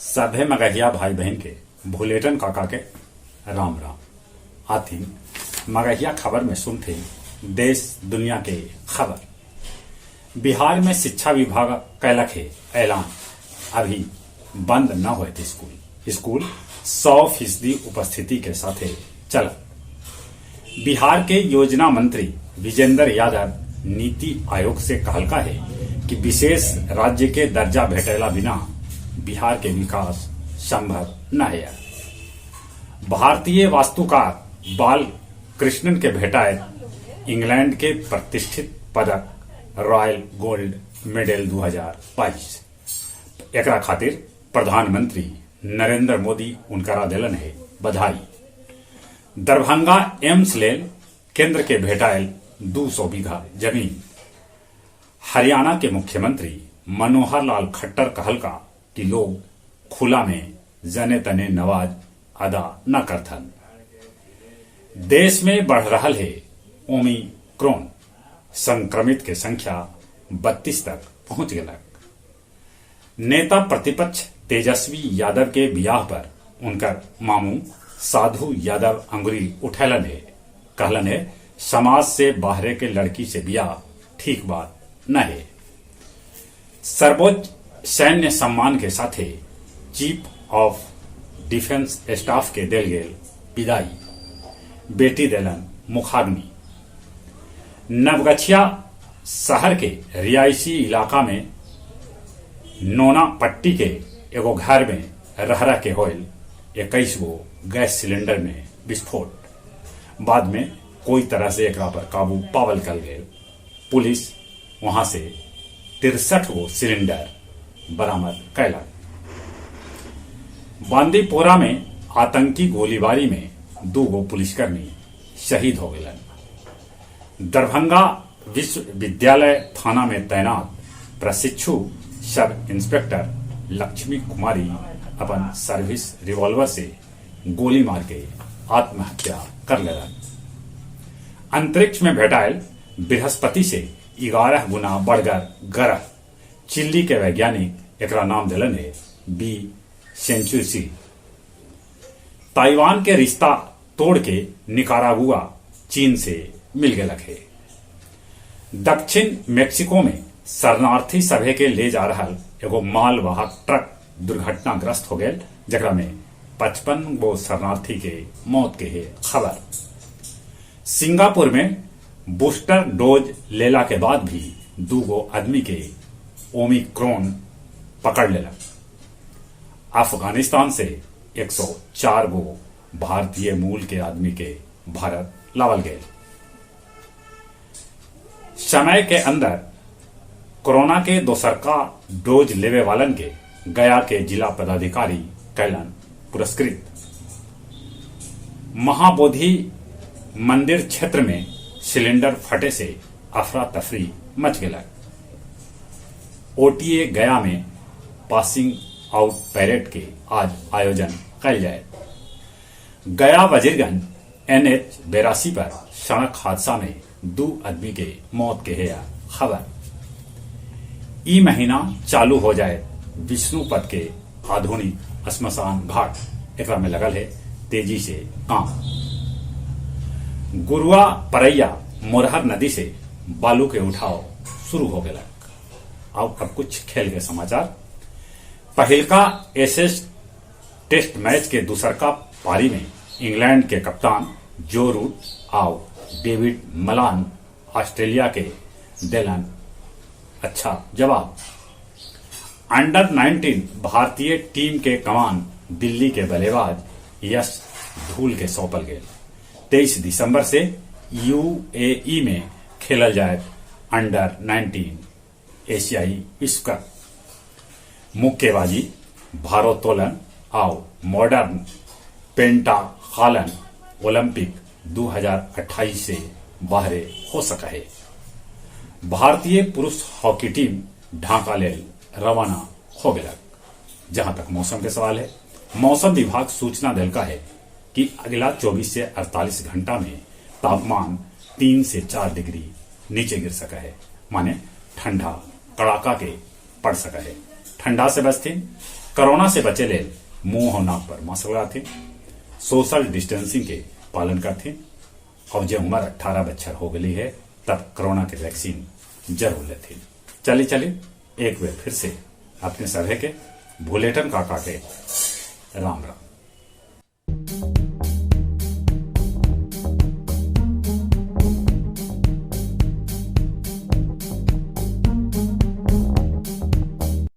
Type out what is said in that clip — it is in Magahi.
सभे मगहिया भाई बहन के भुलेटन काका के राम राम। आथिन मगहिया खबर में सुनथिन देश दुनिया के खबर। बिहार में शिक्षा विभाग कैलक हे ऐलान, अभी बंद न होयत स्कूल, स्कूल 100% उपस्थिति के साथे चलत। बिहार के योजना मंत्री विजेंद्र यादव नीति आयोग से कहलका हे कि विशेष राज्य के दर्जा भेटेला बिना बिहार के विकास संभव न है। भारतीय वास्तुकार बाल कृष्णन के भेटाए इंग्लैंड के प्रतिष्ठित पदक रॉयल गोल्ड मेडल 2022। एकरा खातिर प्रधानमंत्री नरेंद्र मोदी उनकरा देलन है बधाई। दरभंगा एम्स लेल केंद्र के भेटायल 200 बीघा जमीन। हरियाणा के मुख्यमंत्री मनोहर लाल खट्टर कहलका कि लोग खुला में जने तने नवाज अदा न करथन। देश में बढ़ रहा है ओमिक्रोन, संक्रमित के संख्या 32 तक पहुंच गलक। नेता प्रतिपक्ष तेजस्वी यादव के बियाह पर उनकर मामू साधु यादव अंगुरी उठैलन है, कहलन है समाज से बाहरे के लड़की से बियाह ठीक बात न है। सर्वोच्च सैन्य सम्मान के साथे चीफ ऑफ डिफेंस स्टाफ के देल गेल विदाई। बेटी देलन मुखाग्नि। नवगछिया शहर के रियायसी इलाका में नोना पट्टी के एगो घर में रह रह के होयल 21 गो गैस सिलेंडर में विस्फोट। बाद में कोई तरह से एकरा पर काबू पावल कल गए। पुलिस वहां से 63 गो सिलेंडर बरामद कैलक। बांदीपोरा में आतंकी गोलीबारी में 2 गो पुलिसकर्मी शहीद हो गए। दरभंगा विश्वविद्यालय थाना में तैनात प्रशिक्षु सब इंस्पेक्टर लक्ष्मी कुमारी अपन सर्विस रिवॉल्वर से गोली मार के आत्महत्या कर लेलन। अंतरिक्ष में भेटायल बृहस्पति से 11 गुना बढ़गर ग्रह चिल्ली के वैज्ञानिक एकरा नाम दिलन है बी सेंचुसी। ताइवान के रिश्ता तोड़ के निकारागुआ चीन से मिल गलक है। दक्षिण मेक्सिको में शरणार्थी सभे के ले जा रहा एगो मालवाहक ट्रक दुर्घटनाग्रस्त हो गए, जकरा में 55 गो शरणार्थी के मौत के है खबर। सिंगापुर में बूस्टर डोज लेला के बाद भी 2 गो आदमी के ओमिक्रोन पकड़ लेलक। अफगानिस्तान से 104 गो भारतीय मूल के आदमी के भारत लावल गए। समय के अंदर कोरोना के दोसरका डोज लेवे वालन के गया के जिला पदाधिकारी कैलन पुरस्कृत। महाबोधि मंदिर क्षेत्र में सिलेंडर फटे से अफरा तफरी मच गया। ओटीए गया में पासिंग आउट परेड के आज आयोजन कल जाए। गया वजीरगंज NH 82 पर सड़क हादसा में 2 आदमी के मौत के है खबर। ई महीना चालू हो जाए विष्णुपद के आधुनिक श्मशान घाट, एकरा में लगल है तेजी से काम। गुरुआ परैया मोरहर नदी से बालू के उठाव शुरू हो गया। अब कुछ खेल के समाचार। पहिलका एशेज टेस्ट मैच के दूसरका पारी में इंग्लैंड के कप्तान जो रूट आउ डेविड मलान ऑस्ट्रेलिया के देलन अच्छा जवाब। अंडर 19 भारतीय टीम के कमान दिल्ली के बल्लेबाज यश धूल के सौंपल गए। 23 दिसंबर से यूएई में खेलल जाए अंडर 19 एशियाई विश्व कप। मुक्केबाजी, भारोत्तोलन और मॉडर्न पेंटाथलन ओलंपिक 2028 से बाहरे हो सका है। भारतीय पुरुष हॉकी टीम ढाका लेल रवाना हो गया। जहां तक मौसम के सवाल है, मौसम विभाग सूचना दिलका है कि अगला 24 से 48 घंटा में तापमान 3 से 4 डिग्री नीचे गिर सका है, माने ठंडा कड़ाका के पड़ सका है। ठंडा से बचते, कोरोना से बचे लेल मुंह और नाक पर मास्क लगाथिन, सोशल डिस्टेंसिंग के पालन करथिन और जे उम्र 18 बच्छर हो गई है तब कोरोना के वैक्सीन जरूर लेथिन। चली चली एक बेर फिर से अपने सभे के भुलेटन काका के राम राम।